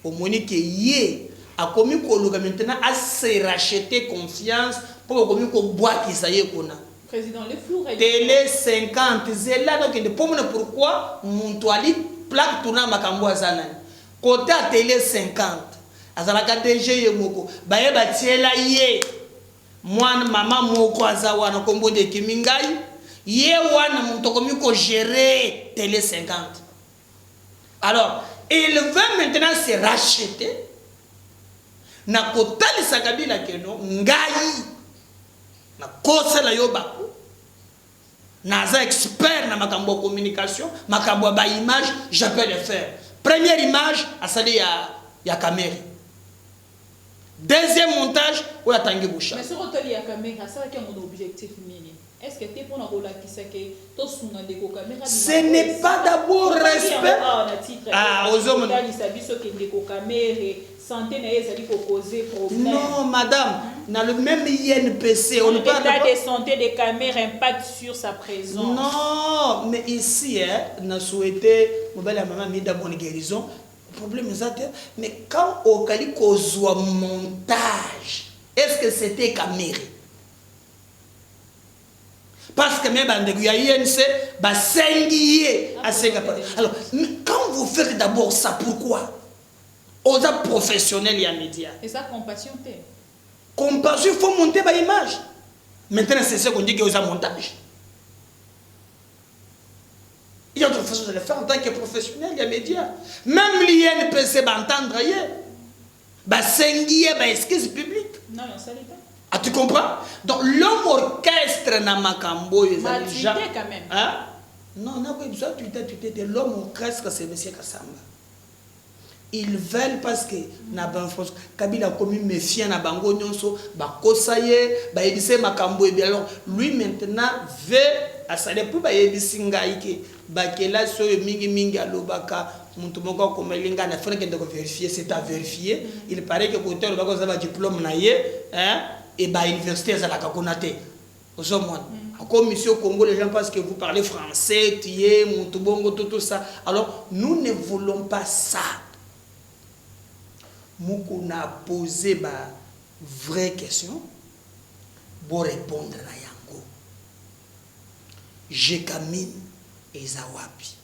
omoni que ye akomi koluka maintenant a se racheter confiance mpo bakomi kobwakisa ye kuna. Président, le flou règne. Tele 50 zela nakende mpo mona pourquoi muntu ali plaque tourna makambo aza nani kote ya tele 50 azalaka DG ye moko baye batiela ye mwana mama moko aza wana kombo nde ekimi ngai ye wana muntu akomi kogérer tele 50. Alors il veut maintenant se racheter na kotalisa Kabila que no ngai nakosala yo baku naza expert na makambo ya communication, makambo ya baimage, je peux le faire. Première image asali ya Kamerhe, deuxième montage oyo atangi Busha. Mais soki otali ya Kamerhe, asalaki yango na objectif nini? Est ce que te mpona kolakisa ke tosunga ndeko Kamerhe? Ce n'est pas d'abord respect. Na titre. Ah, ozomona. Otalisa biso ke ndeko Kamerhe, santé na ye ezali kocauser problème. Non madame, dans le même INPC, on ne parle L'état pas de santé de Kamerhe impacte sur sa présence. Non, mais ici, hein, on a souhaité mobali ya mama Mida bonne guérison, problème eza te. Mais quand okali kozwa montage, est ce que c'était Kamerhe? Parce que même bandeko ya INC basengi ye asenga. Alors quand vous faites d'abord ça, pourquoi? Oza professionnel ya média. Eza compassion te. Compassion, il faut monter ba image. Maintenant, c'est ce qu'on dit que oza montage. Il y a autre façon de le faire en tant que professionnel ya média. Même l'INPC baentendre ye, basengi ye baexcuse publique. Non, osali te. Ah, tu comprends? Donc l'homme orchestre na makambo oyo ezali Ba tweeté quand même. Hein? Non, nakoyebisa tweeté, tweeté te. L'homme orchestre, c'est monsieur Kassamba. Ils veulent parce que na banfrance Kabila akomi méfiant na bango nyonso, bakosa ye, bayebisa ye makambo ebele. Alors lui maintenant veut asale mpo bayebisi ngai ke bakelasi oyo mingimingi alobaka, moto moko akomeli ngai na fana kende kovérifier, c'est à vérifier. Il paraît que kote alobaka oza badiplôme na ye, hein, e bauniversité ezalaka kuna te. Ozomona comme ici au Congo, les gens pensent que vous parlez français, tu es moto bongo, tout, tout ça. Alors nous ne voulons pas ça. Mukuna posé ba vraie question bo répondre na yango. Gécamines eza wapi?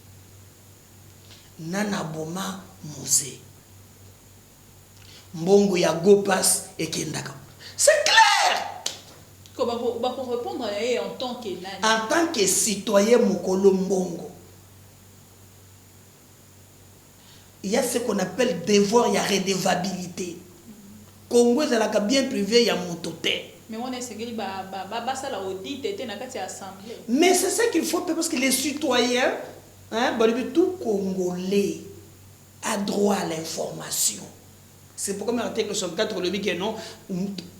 Nana boma musée, mbongo ya Go Pass ekendaka, c'est clair. Ko bakorépondre na ye en tant que nani? En tant que citoyen mokolo mbongo, il y a ce qu'on appelle devoir ya redevabilité. Congo ezalaka bien privé ya moto te. Mais wana esengeli basala audit te na kati ya assemblée? Mais c'est ça qu'il faut faire, parce que les citoyens, hein, balobi tout Congolais a droit à l'information. C'est pourquoi l'article 64 olobi ke non,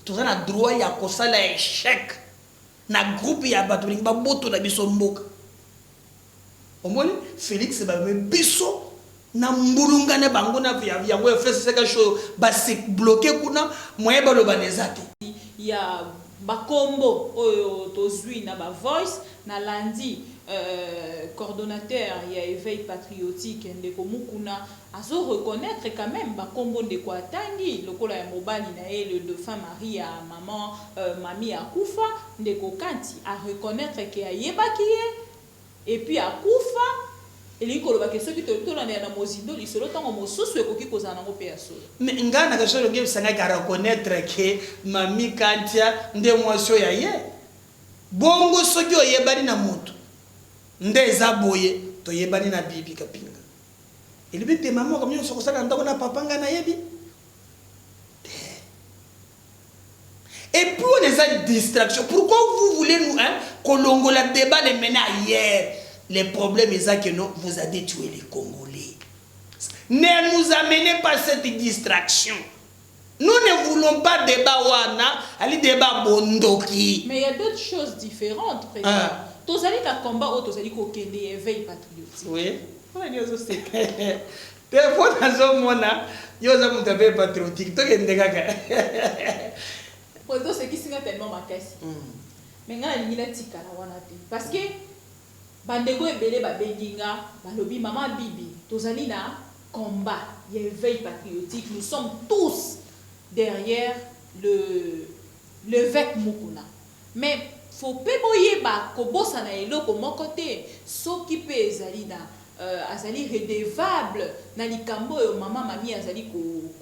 toza na droit ya kosala échec na groupe ya bato balingi babotola biso mboka. Omoni Félix bame biso na mbulungane bango na yango FCC show base bloqué kuna, moyen baloba na eza te. Ya bakombo oyo tozwi na bavoice, nalandi coordonnateur ya Éveil patriotique, ndeko Mukuna, azo reconnaître quand même bakombo ndeko atangi lokola ya mobali na ye, le défunt mari ya maman mami akufa. Ndeko Kanti a reconnaître ke ayebaki ye et puis akufa. Elingi koloba ke soki tolandela na mozindo lisolo, ntango mosusu ekoki kozala nango mpe ya solo. Mais ngai na kasolo ngebisangaki areconnaître ke mami Kantia nde mwasi oyo aye bongo. Soki oyebani na moto nde eza boye, toyebani na Bibi Kapinga. Elobi te mama makambo nyonso kosala na ndako na papa ngai nayebi te. Et puis on eza distraction. Pourquoi vous voulez nous, hein, kolongola débat le mener ailleurs? Le problème eza que non, vous avez tué les Congolais. Ne nous amenez pas cette distraction. Nous ne voulons pas débat wana, ali débat bondoki. Mais il y a d'autres choses différentes, président. Ah. Tozali na combat oyo tozali kokende, éveil patriotique. Oui. Mpona nini ozoseka? Te, mpo nazomona yo oza moto ape patriotique, tokende kaka. Président, osekisi nga tellement makasi. Mais nga nalingi natikala wana te, parce que bandeko ebele babengi nga, balobi: "Mama Bibi, tozali na combat ya éveil patriotique, nous sommes tous derrière le l'évêque Mukuna, mais faut mpe boyeba kobosana eloko moko te. Soki mpe ezali na azali redevable na likambo oyo mama Mami azali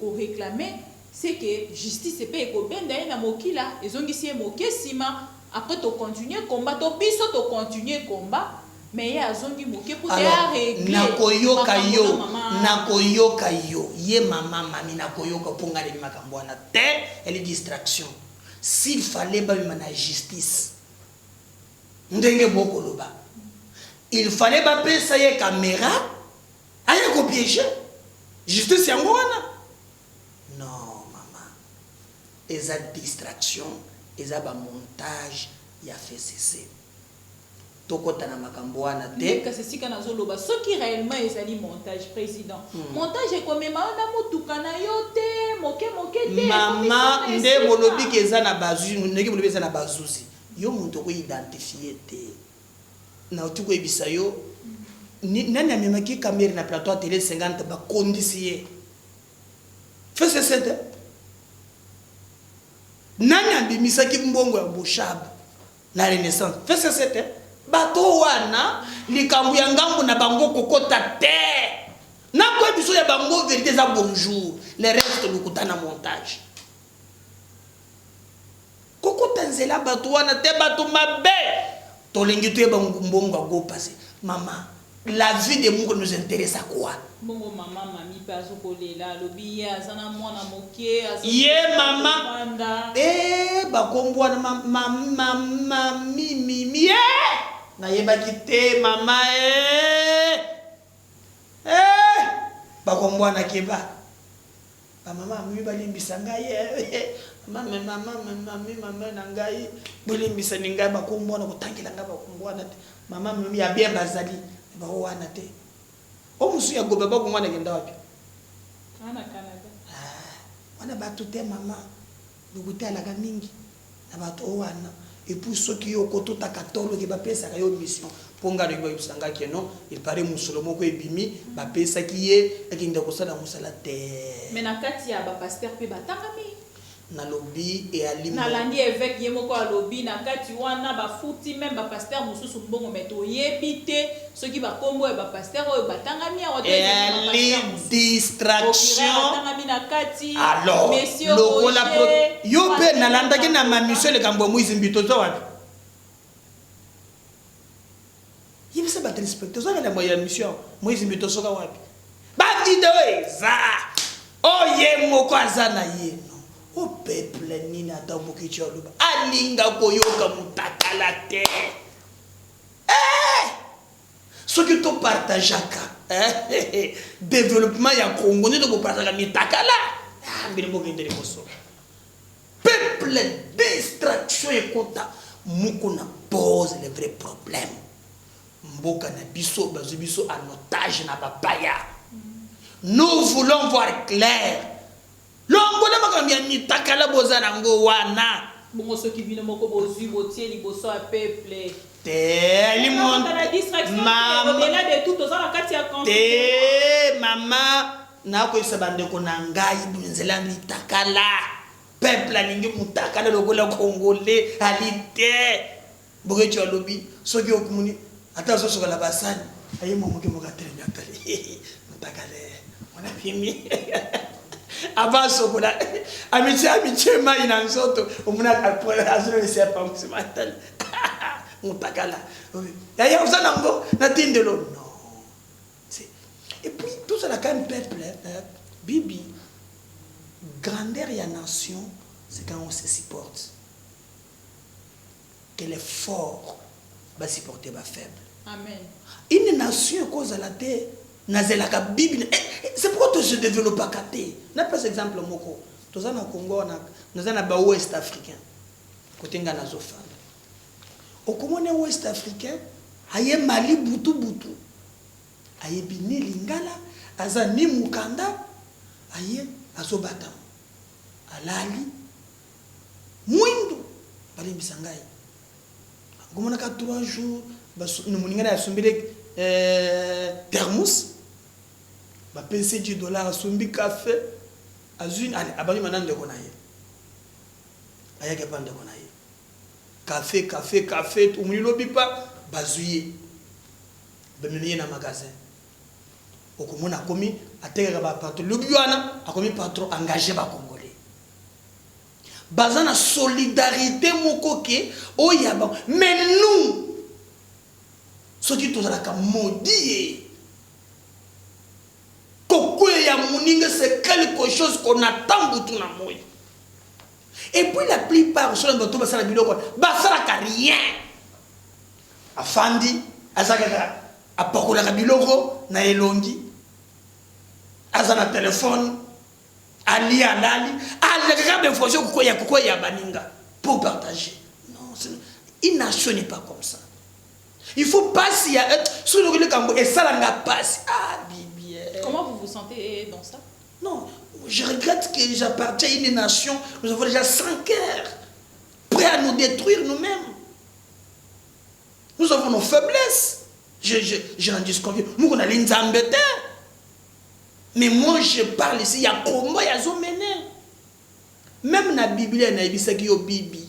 koréclamer, c'est que justice mpe ekobenda ye na mokila, ezongisi ye moke nsima. Après tocontinue combat to biso, tocontinue combat, mais ye azongi moke mpo te arégler Nakoyoka makambo yo. na mama." Nakoyoka yo, ye mama Mami, nakoyoka mpo ngai nayebi makambo wana te. Eli distraction. S'il fallait babima na justice ndenge bokoloba, il fallait bapesa ye caméra, aye kopiéger justice yango wana. Non mama, eza distraction, eza bamontage ya FCC. Tokɔta na makambo wana te. Kasi esika nazoloba, soki réellement ezali montage, président, montage ekomema yo na motuka na yo te, moke moke te. Mama, ekomisi yo na nde esika. Bolobi ke eza na bazuzi, ndenge bolobi eza na bazuzi, yo moto okoidentifie te. Nauti koyebisa yo, nani amemaki Kamerhe na plateau ya télé 50, bakondisi ye FCC te. Nani abimisaki mbongo ya Boshab na Renaissance? FCC te. Bato wana, likambo ya ngambo na bango kokota te. Nakoyebi biso ya bango, vérité eza bonjour, le reste lokuta na montage. Kokota nzela bato wana te, bato mabe. Tolingi toyeba mbongo ya gopase. Mama, la vie de Mungu nous intéresse à quoi? Mbongo mama Mami mpe azokolela, alobi ye aza na mwana moke. Ye mama Azokovanda. E bakombo wana, mami mimi e nayebaki te mama e e bakombo wana, keba bamama mimi, balimbisa ngai. Mama, mama, mami, mama na ngai, bolimbisani ngai. Bakombo wana, kotangela ngai bakombo wana te. Mama mimi ya bien, bazali bako wana te. O mosusu ya gobe, bakongo wana ekenda wapi? Na Canada. Wana bato te mama, lokuta alaka mingi na bato oyo wana. Et puis soki yo okototaka toloki, bapesaka yo mission, mpo ngai aloki, bayebisa ngai ke non, il paraît mosolo moko ebimi, bapesaki ye akende kosala mosala te. Mais na kati ya bapasteur mpe batangami. Nalobi eyali Nalandi évêque ye moko alobi na kati wana bafuti même bapasteur mosusu mbongo, mais toyebi te soki bakombo ya bapasteur oyo batangami awa to ezali Eyali bapasteur mosusu. distraction. Batangami na kati. Alors Monsieur lokola Roger, yo mpe Pasteur nalandaki na Makoka. mamisio likambo ya Moïse Mbi, toza wapi? Yebisa batéléspectateur, ozaka na ya mission Moïse Mbi, tosoka wapi? Bavideo eza oyo ye moko aza na ye. No o peuple nini, ata mokici aloba, alinga koyoka motakala te. Eh! Soki topartageaka développement ya Congo nde tokopartageaka mitakala, mbele mokende liboso. Peuple, distraction ekota moko na pose le vrai problème. Mboka na biso, bazwi biso en otage na bapaya. Nous voulons voir clair. Longola makambo ya mitakala boza nango wana. Bongo soki bino moko bozwi, botie liboso ya peuple? Te. Na distraction te, au-delà de tout, toza na kati ya Te mama, nakoyebisa bandeko na ngai, nzela mitakala, peuple alingi mutakala lokola Congolais ali te. Bokeci alobi soki okumuni ata azosokola basani, aye mwa moke moko, atelemi, atali mutakala mwana pimi. Ava asokola, amitie amitie mai na nzoto, omona azololesa ya pangusima, atali mutakala yaya oza nango natindelo. Non, et puis tozala Tozalaka un peuple, hein, bibi. Grandeur ya nation, c'est quand on se supporte, que les forts basupporte bafaible. Amen. Une nation ekozala te. Nazelaka bibi c'est pourquoi tose développaka te. Napesa exemple moko: toza na Congo wana, naza na baouest africain, kote ngai nazofanda, okomona ouest africain aye Mali butu butu, ayebi ni lingala, aza ni mokanda, aye azobatama, alali mwindu, balimbisa ngai. Okomonaka 3 jours, moninga na asombeli thermos, bapesi 10 dollar, asombi kafe, azwi, ale abandi mana ndeko na ye, ayaki epa ndeko na ye, kafe, kafe, kafe. Omoni, lobi pa bazwi ye, bamemi ye na magasin, okomona akomi atekaka bapatron. Lobi wana akomi patron, engage bacongolais. Baza na solidarité moko ke oyo ya bango. Mais nous, soki tozalaka maudit ye, kokwea ya moninga, c'est quelque chose qu'on attend butu na moi. Et puis la plupart, soki bato basala biloko, basalaka rien, afandi, aza kaka apakolaka biloko na elongi, aza na telefone, ali alali, alekaka bainformation kokwea, kokwea ya baninga pour partager. Non, une nation n'est pas comme ça. Il faut pasi ya soki okoki likambo esalanga pasi, ah bibi. Comment vous vous sentez dans ça? Non, je regrette que j'appartiens à une nation. Nous avons déjà 5 heures prêts à nous détruire nous-mêmes. Nous avons nos faiblesses, je n'en disconviens. Nous, on a l'inzambe. Mais moi, je parle ici, il y a comment il y a mené. Même dans la Bible, il y a yo bibi.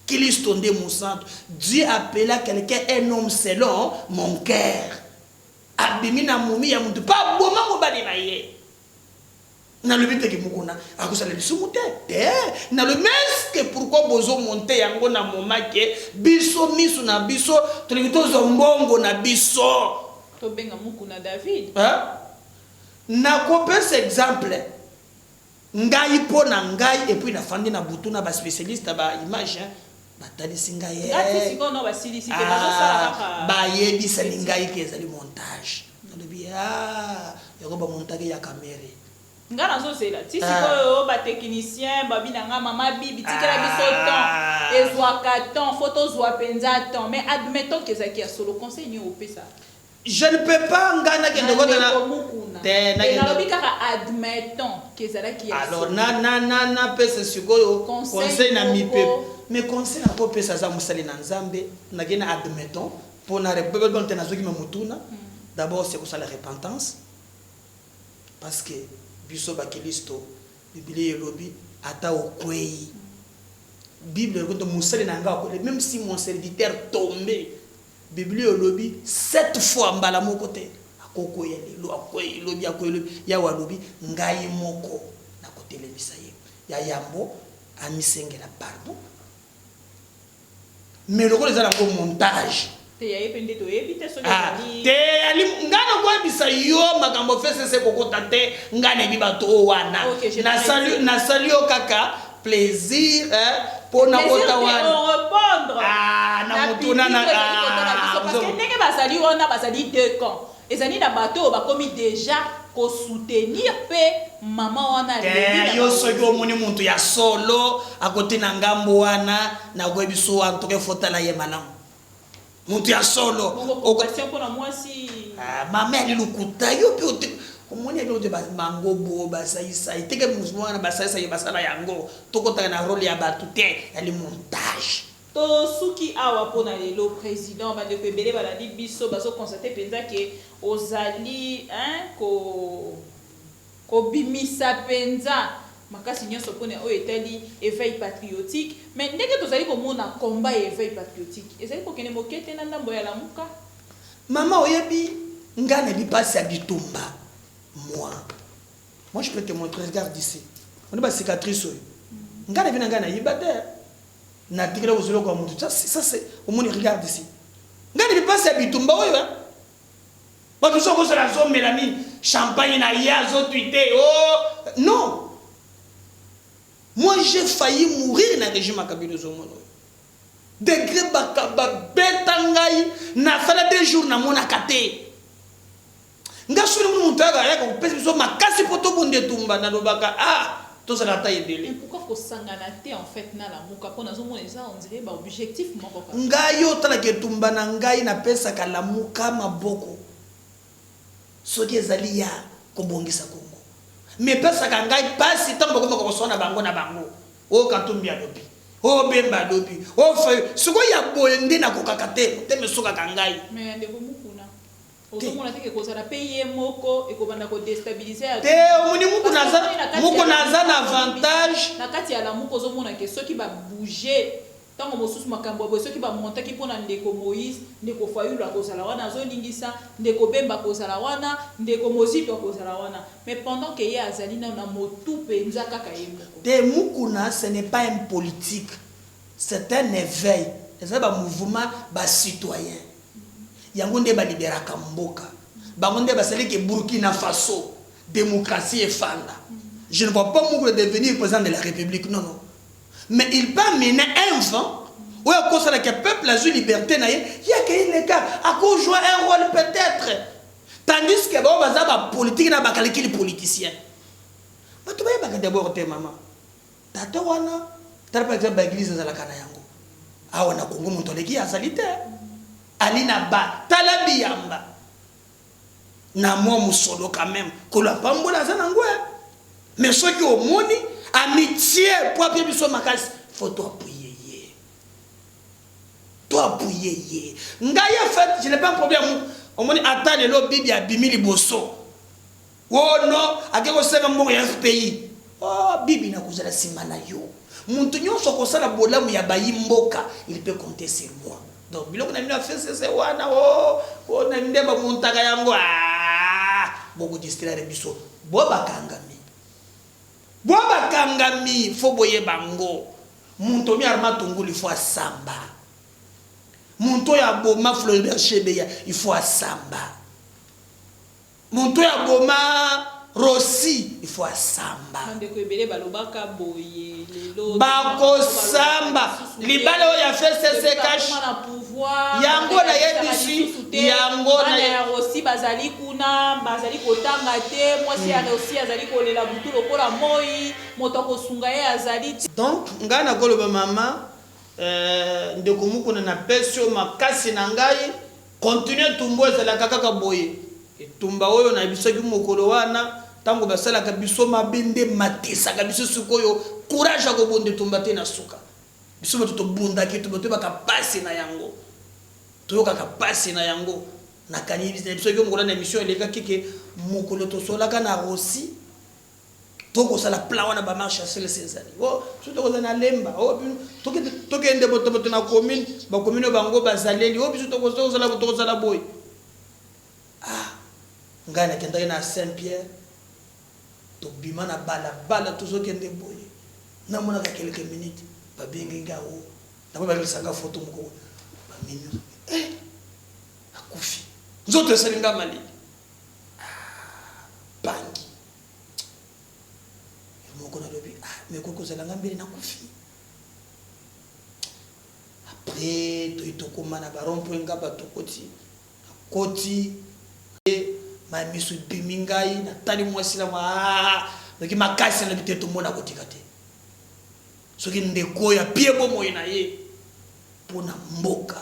Kristo nde mosantu. Dieu appela quelqu'un un homme selon mon cœur. Abimi na momi ya mutu, pa boma mobali na ye. Nalobi teke mokona akosala lisumu te te, nalobi est-ce pourquoi bozomonte yango na moma ke biso miso na biso tolingi tozwa mbongo na biso? Tobenga Mukuna David. Nakopesa exemple ngai mpo na ngai, et puis nafandi na butu na baspécialiste ya baimage, batalisi ngai. Bayebisani ngai ke ezali montage. Nalobi yango bamontaki ya Kamerhe. Nga nazozela ti sikoyo batechnicien babi na nga: "Mama Bibi, tikela biso temps." Ezwaka temps, faut tozwa mpenza temps. Mais admettons ke ezalaki ya solo, conseil nini opesa? Je ne peux pas, ngai nakende kotana. Te, nalobi kaka admettons ke ezalaki ya Alors na napesa sikoyo conseil na mipe, mais conseil nakopesa, aza mosali na Nzambe, nakei na admettons mpona te, nazwaki ma motuna. D'abord, c'est kosala repentance, parce que biso bakilisto, Biblia elobi ata okwei, Bible elobi mosali na ngai akwei, même si mon serviteur tombe, Biblia elobi sept fois, mbala moko te. Akokwea lelo, akwei elobi, akwei elobi, Yawe alobi ngai moko nakotelemisa ye. Ya yambo, amisengela pardon. Mais lokola eza nango montage. Te, ya ye mpe nde toyebi te soki Ah, ezali. Te, ali ngai nakoyebisa yo makambo fesese kokota te. Ngai nayebi bato oyo wana. Ok, je Nasali yo kaka plaisir, hein, mpo na kota wana. Orépondre. Ah, na motuna na ah, parce que ndenge bazali wana, bazali deux camps. Ezali na bato oyo bakomi déjà kosoutenir mpe mama wana alobi na Te, yo bango. Soki omoni moto ya solo akoti na ngambo wana, nakoyebi so antoke fotala ye malamu, moto ya solo. Bongo compassion mpona mwasi. Ah, mama ali lokuta. Yo mpe omoni ya biloko te, bangobo basaisai teke mouvement wana, basaisai basala yango. Tokotaka na role ya bato te, yali montage. Tosuki awa mpona lelo, président. Bandeko ebele balandi biso, bazoconstate mpenza ke ozali, hein, ko kobimisa mpenza makasi nyonso mpona oyo etali éveil patriotique. Mais ndenge tozali komona, combat ya éveil patriotique ezali kokende moke te na ndambo ya Lamuka. Mama, oyebi ngai nayebi mpasi ya bitumba. Moi, je peux te montrer. Regarde ici, oni bacicatrice oyo ngai nayebi na ngai, nayiba te, natikela kozwa eloko ya motu. Ça c'est, omoni, regarde ici, ngai nayebi mpasi ya bitumba oyo, hein. Bato so kozala azomela nini. Champagne na ye azotwite. Oh non, moi j'ai failli mourir na régime ya Kabila. Ozomona oyo degré babeta ngai, nasala 2 jours namonaka te. Nga soki namoni moto ayaka ayaka kopesa biso makasi mpo tobunda etumba, nalobaka: "Ah, tozala ata ebele." Pourquoi kosangana te en fait na Lamuka? Mpo nazomona eza on dirait baobjectif moko kaka. Ngai otalaka etumba na ngai, napesaka Lamuka maboko soki ezali ya kobongisa Kongo. Mais epesaka ngai mpasi ntango bakomaka koswana bango na bango: oyo Katumbi alobi, oyo Bemba alobi, oyo Fayo. Sikoyo ya boye nde nakokaka te, motema esokaka ngai. Mais ya ndeko Mukuna, ozomona te ke kozala mpe ye moko ekobanda kodéstabiliser? Te, omoni, Mukuna aza na avantage. Na kati ya Lamuka, ozomona ke soki babouge ntango mosusu, makambo ya boye, soki bamontaki mpona ndeko Moïse, ndeko Fayulu akozala wana azolingisa, ndeko Bemba akozala wana, ndeko Mozito akozala wana. Mais pendant ke ye azali nano na motu mpenza kaka ye moko. Te, Mukuna, ce n'est pas un politique, c'est un éveil. Eza bamouvement bacitoyen, yango nde baliberaka mboka. Bango nde basaliki Burkina Faso démocratie efanda. Je ne vois pas Mukuna devenir président de la République, non, non, mais il peut amener un vent oyo akosalaka peuple azwi liberté na ye, yake ileka, akojouer un rôle peut-être. Tandis que bao baza bapolitike na bakalikili politicien, bato bayebaka d'abord te. Mama, tata wana, tala par exemple baeglise ezalaka na yango awa na Kongo, moto aleki azali te. Ali na ba tala biyamba na mwa mosolo quand même, kolo apambola, aza nango. Mais soki omoni amitié po apie biso makasi, faut toappuyer ye, toappuyer ye. Ngai en fait, je n'ai pas un problème. Omoni, ata lelo Bibi abimi liboso, oh non, ake kosenga mbongo ya FPI, oh, Bibi, nakozala nsima na yo. Moto nyonso akosala bolamu ya bayi mboka, il peut compter sur moi. Donc biloko na bino ya FCC wana, o o na nde bamontaka yango, bokodistraire biso. Bo bakangami, bo bakangami, faut boyeba ngo. Moto mi Armand Tungulu, il faut asamba. Moto oyo aboma Floribert Chebeya, il faut asamba. Moto oyo aboma Rossi, il faut asamba. Bandeko ebele balobaka boye lelo. Bakosamba libala oyo ya FCC CACH. Na pouvoir. Yango nayebisi, yango bana ya Rossy bazali kuna, bazali kotanga te. Mwasi ya Rossy azali kolela butu lokola moi, moto akosunga ye azali te. Donc ngai nakoloba, mama, ndeko Mukuna, napesi yo makasi na ngai. Continue etumba oyo ezalaka kaka boye. Etumba oyo nayebisaki mokolo wana, ntango basalaka biso mabe nde matisaka biso sikoyo courage ya kobunda etumba te. Na suka, biso bato tobundaki etumba, toyebaka pasi na yango, toyokaka pasi na yango. Nakani biso yo mokolo na émission elekaki ke mokolo tosolaka na Rossy, tokosala plan wana, bamarche ya selese ezali o so tokozala na Lemba o tokende botoboto na commune, bacommune oyo bango bazaleli o biso tokozala, tokozala boye. Ah, ngai nakendaki na Saint Pierre, tobima na balabala, tozokende boye, namonaka quelques minutes, babengi ngai o nabo bakelisanga foto moko, bamemi eh, akufi. Nzoto esali nga malili. Ah, pangi moko nalobi: "Ah, mais ekoki kozala nga mbele nakufi." Après toyi tokóma na barond-point, nga bato koti nakoti, ma miso ebimi ngai, natali mwasi na noki makasi, nalobi: "Te, tomona kotika te. Soki ndeko oyo apie bomoi na ye mpo na mboka,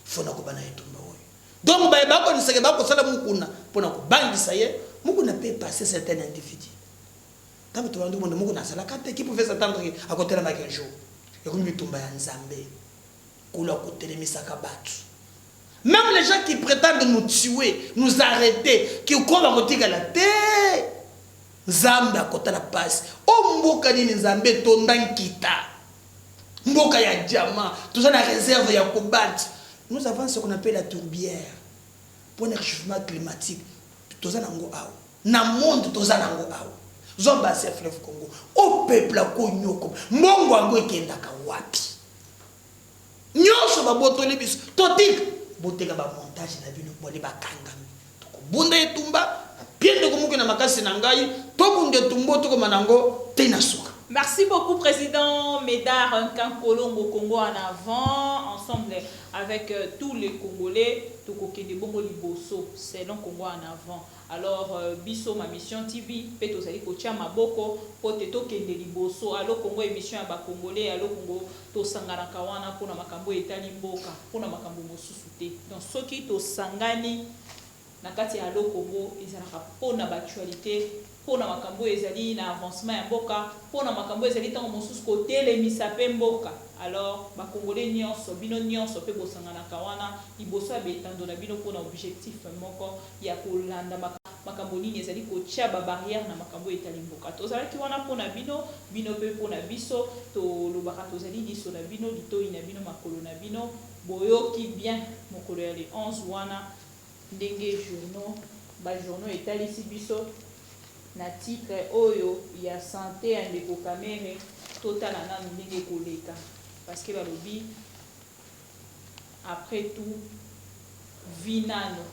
faut nakoba na etumba oyo." Donc baye bakonisaka bakosala Mukuna mpona kobangisa ye, Mukuna peut passer certain individu. Ntango tobandi komona Mukuna azalaka te, qui pouvait s'attendre ke akotelemaki un jour? Ekomi bitumba ya Nzambe. Kolo akotelemisaka bato, même les gens qui prétendent nous tuer, nous arrêter, qui croient bakotikala te. Nzambe akotala pasi o mboka nini. Nzambe etonda nkita, mboka ya diamant, toza na réserve ya cobalt. Nous avons ce qu'on appelle la tourbière pour le réchauffement climatique. Toza nango awa na monde, toza nango awa. Zwa basi ya fleuve Congo, o peuple akonyoko, mbongo yango ekendaka wapi? Nyonso babotoli biso, totika boteka bamontage na bino. Bole bakangami, tokobunda etumba. Pie ndeko moke na makasi na ngai, tobunda etumba oyo tokoma na yango tee na suka. Merci beaucoup president Medard Nkankolongo Congo en avant ensemble avec tous les congolais tokokende bongo liboso selon Congo en avant alors biso ma mission TV pe tozali kotia maboko po te tokende liboso allo Congo emission ya ba congolais allo Congo tosanganaka wana pona makambo oyo etali mboka pona makambo mosusu te donc soki tosangani Na kati ya Allo Congo ezalaka po na ba actualites, po na makambo oyo ezali na avancement ya mboka, po na makambo oyo ezali tango mosusu kotelemisa pe mboka. Alors ba Congolais nionso, bino nionso pe bosanganaka wana liboso ya ba etando na bino po na objectif moko ya kolanda makambo nini ezali kotia ba barrières na makambo oyo etali mboka. Tozalaki wana po na bino, bino pe po na biso. Tolobaka tozali liso na bino, litoyi na bino, makolo na bino. Boyoki bien mokolo ya le 11 wana Ndenge journaux, ba journaux etalisi biso na titre oyo ya sante ya ndeko Kamerhe, totala nanu ndenge ekoleka parce que balobi après tout vie nanu,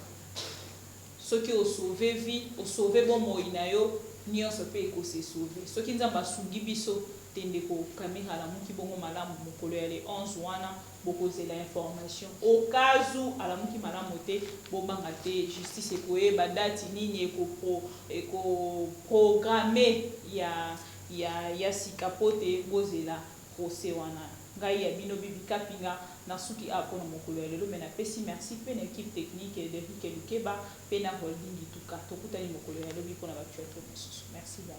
soki o sauver vie, o sauver bomoi na yo, nionso pe eko se sauver. Soki Nzambe asungi biso te ndeko Kamerhe alamuki bongo malamu mokolo ya le 11 wana, Bokozela information au cas où alamuki malamu te, bobanga te justice ekoyeba date nini eko pro eko programmer ya ya ya sika po te bozela procès wana. Ngai ya bino Bibi Kapinga nasuki awa pona mokolo ya lelo mais napesi merci pe na equipe technique Derrick Lukeba pe na Holding Ituka. Tokutani mokolo ya lobi pona ba actualites mosusu. Merci bye.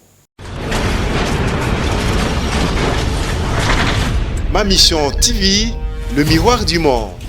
Ma Mission TV, le miroir du monde.